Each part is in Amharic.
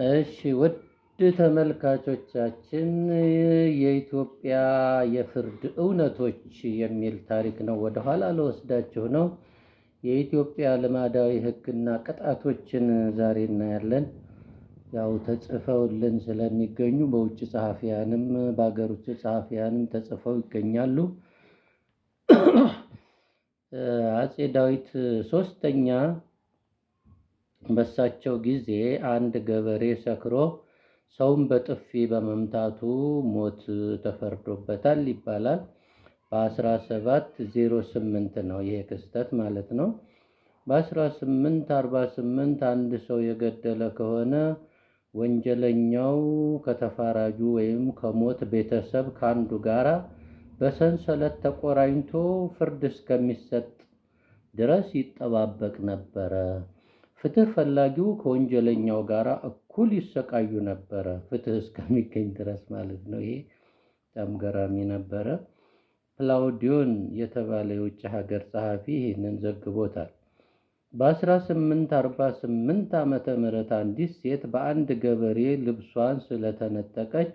እሺ ውድ ተመልካቾቻችን፣ የኢትዮጵያ የፍርድ እውነቶች የሚል ታሪክ ነው ወደኋላ ልወስዳችሁ ነው። የኢትዮጵያ ልማዳዊ ሕግና ቅጣቶችን ዛሬ እናያለን። ያው ተጽፈውልን ስለሚገኙ በውጭ ጸሐፊያንም በሀገር ውስጥ ጸሐፊያንም ተጽፈው ይገኛሉ። አፄ ዳዊት ሶስተኛ በሳቸው ጊዜ አንድ ገበሬ ሰክሮ ሰውን በጥፊ በመምታቱ ሞት ተፈርዶበታል ይባላል። በ1708 ነው ይሄ ክስተት ማለት ነው። በ1848 አንድ ሰው የገደለ ከሆነ ወንጀለኛው ከተፋራጁ ወይም ከሞት ቤተሰብ ከአንዱ ጋራ በሰንሰለት ተቆራኝቶ ፍርድ እስከሚሰጥ ድረስ ይጠባበቅ ነበረ። ፍትህ ፈላጊው ከወንጀለኛው ጋር እኩል ይሰቃዩ ነበረ፣ ፍትህ እስከሚገኝ ድረስ ማለት ነው። ይሄ በጣም ገራሚ ነበረ። ፕላውዲዮን የተባለ የውጭ ሀገር ጸሐፊ ይህንን ዘግቦታል። በ1848 ዓመተ ምህረት አንዲት ሴት በአንድ ገበሬ ልብሷን ስለተነጠቀች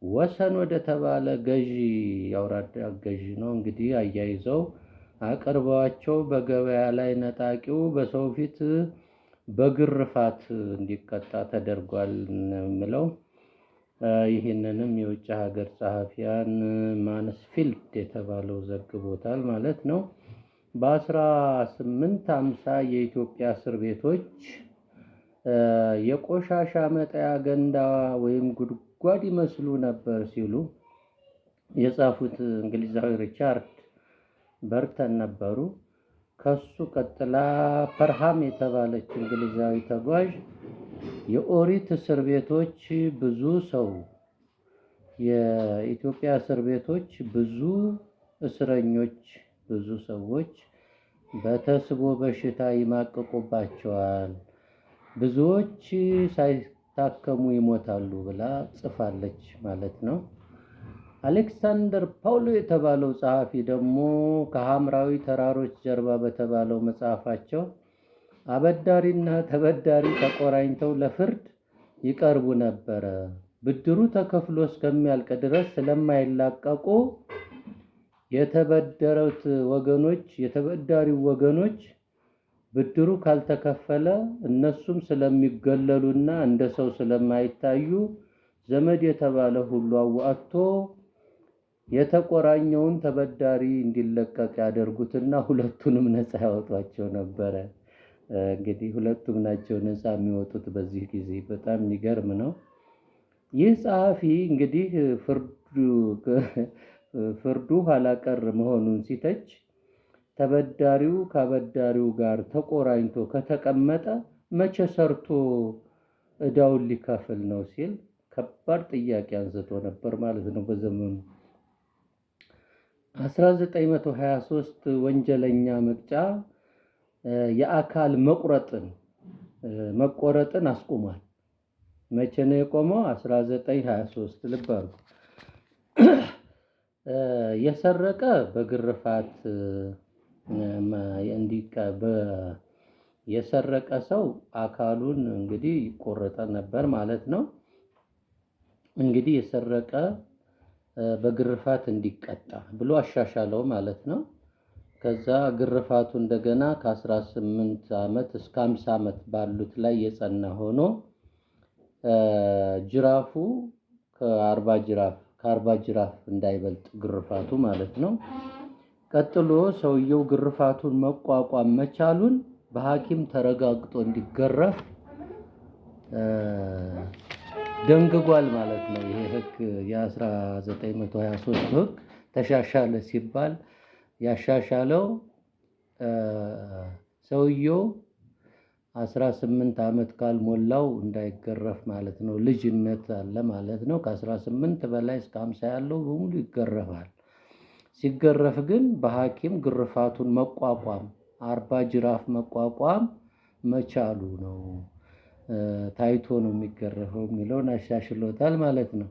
ወሰን ወደ ተባለ ገዢ፣ የአውራጃ ገዢ ነው እንግዲህ፣ አያይዘው አቅርበዋቸው በገበያ ላይ ነጣቂው በሰው ፊት በግርፋት እንዲቀጣ ተደርጓል የምለው። ይህንንም የውጭ ሀገር ጸሐፊያን ማንስፊልድ የተባለው ዘግቦታል ማለት ነው። በ1850 የኢትዮጵያ እስር ቤቶች የቆሻሻ መጣያ ገንዳ ወይም ጉድጓድ ይመስሉ ነበር ሲሉ የጻፉት እንግሊዛዊ ሪቻርድ በርተን ነበሩ። ከሱ ቀጥላ ፐርሃም የተባለች እንግሊዛዊ ተጓዥ የኦሪት እስር ቤቶች ብዙ ሰው የኢትዮጵያ እስር ቤቶች ብዙ እስረኞች፣ ብዙ ሰዎች በተስቦ በሽታ ይማቅቁባቸዋል፣ ብዙዎች ሳይታከሙ ይሞታሉ ብላ ጽፋለች ማለት ነው። አሌክሳንደር ፓውሎ የተባለው ጸሐፊ ደግሞ ከሐምራዊ ተራሮች ጀርባ በተባለው መጽሐፋቸው አበዳሪና ተበዳሪ ተቆራኝተው ለፍርድ ይቀርቡ ነበረ። ብድሩ ተከፍሎ እስከሚያልቅ ድረስ ስለማይላቀቁ የተበደሩት ወገኖች፣ የተበዳሪው ወገኖች ብድሩ ካልተከፈለ እነሱም ስለሚገለሉና እንደ ሰው ስለማይታዩ ዘመድ የተባለ ሁሉ አዋጥቶ የተቆራኘውን ተበዳሪ እንዲለቀቅ ያደርጉትና ሁለቱንም ነፃ ያወጧቸው ነበረ። እንግዲህ ሁለቱም ናቸው ነፃ የሚወጡት በዚህ ጊዜ፣ በጣም የሚገርም ነው። ይህ ጸሐፊ እንግዲህ ፍርዱ ኋላ ቀር መሆኑን ሲተች ተበዳሪው ከአበዳሪው ጋር ተቆራኝቶ ከተቀመጠ መቼ ሰርቶ ዕዳውን ሊከፍል ነው ሲል ከባድ ጥያቄ አንስቶ ነበር ማለት ነው በዘመኑ። 1923 ወንጀለኛ መቅጫ የአካል መቆረጥን አስቁሟል። መቼ ነው የቆመው? 1923፣ ልብ አድርጉ። የሰረቀ በግርፋት እንዲቀ የሰረቀ ሰው አካሉን እንግዲህ ይቆረጠ ነበር ማለት ነው። እንግዲህ የሰረቀ በግርፋት እንዲቀጣ ብሎ አሻሻለው ማለት ነው። ከዛ ግርፋቱ እንደገና ከ18 ዓመት እስከ 50 ዓመት ባሉት ላይ የጸና ሆኖ ጅራፉ ከ40 ጅራፍ እንዳይበልጥ ግርፋቱ ማለት ነው። ቀጥሎ ሰውየው ግርፋቱን መቋቋም መቻሉን በሐኪም ተረጋግጦ እንዲገረፍ ደንግጓል ማለት ነው። ይሄ ህግ የ1923 ህግ ተሻሻለ ሲባል ያሻሻለው ሰውየው 18 ዓመት ካልሞላው እንዳይገረፍ ማለት ነው። ልጅነት አለ ማለት ነው። ከ18 በላይ እስከ 50 ያለው በሙሉ ይገረፋል። ሲገረፍ ግን በሐኪም ግርፋቱን መቋቋም፣ 40 ጅራፍ መቋቋም መቻሉ ነው ታይቶ ነው የሚገረፈው የሚለውን አሻሽሎታል ማለት ነው።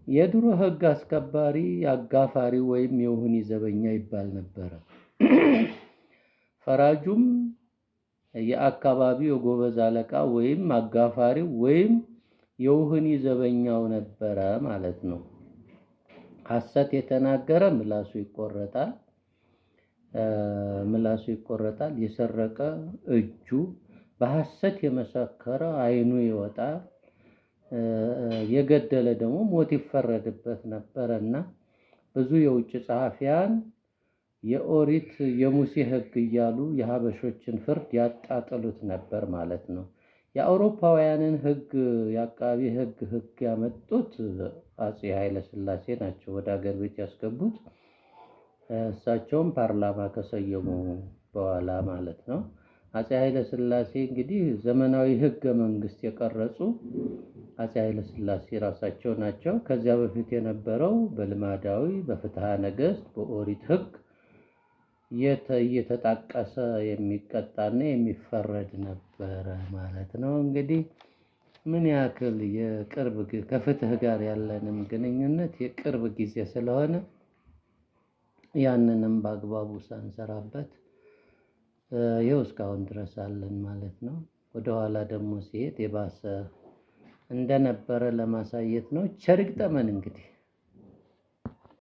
የድሮ ህግ አስከባሪ አጋፋሪ ወይም የውህኒ ዘበኛ ይባል ነበረ። ፈራጁም የአካባቢው የጎበዝ አለቃ ወይም አጋፋሪው ወይም የውህኒ ዘበኛው ነበረ ማለት ነው። ሐሰት የተናገረ ምላሱ ይቆረጣል፣ ምላሱ ይቆረጣል። የሰረቀ እጁ፣ በሐሰት የመሰከረ ዓይኑ ይወጣል። የገደለ ደግሞ ሞት ይፈረድበት ነበረ እና ብዙ የውጭ ጸሐፊያን የኦሪት የሙሴ ሕግ እያሉ የሀበሾችን ፍርድ ያጣጥሉት ነበር ማለት ነው። የአውሮፓውያንን ሕግ የአቃቢ ሕግ ሕግ ያመጡት አፄ ኃይለ ሥላሴ ናቸው ወደ ሀገር ቤት ያስገቡት። እሳቸውም ፓርላማ ከሰየሙ በኋላ ማለት ነው። አፄ ኃይለ ሥላሴ እንግዲህ ዘመናዊ ሕገ መንግስት የቀረጹ አፄ ኃይለ ሥላሴ ራሳቸው ናቸው። ከዚያ በፊት የነበረው በልማዳዊ በፍትሐ ነገሥት በኦሪት ሕግ እየተጣቀሰ የሚቀጣና የሚፈረድ ነበረ ማለት ነው። እንግዲህ ምን ያክል የቅርብ ከፍትህ ጋር ያለንም ግንኙነት የቅርብ ጊዜ ስለሆነ ያንንም በአግባቡ ሳንሰራበት ይኸው እስካሁን ድረስ አለን ማለት ነው። ወደኋላ ደግሞ ሲሄድ የባሰ እንደነበረ ለማሳየት ነው። ቸር ይግጠመን እንግዲህ።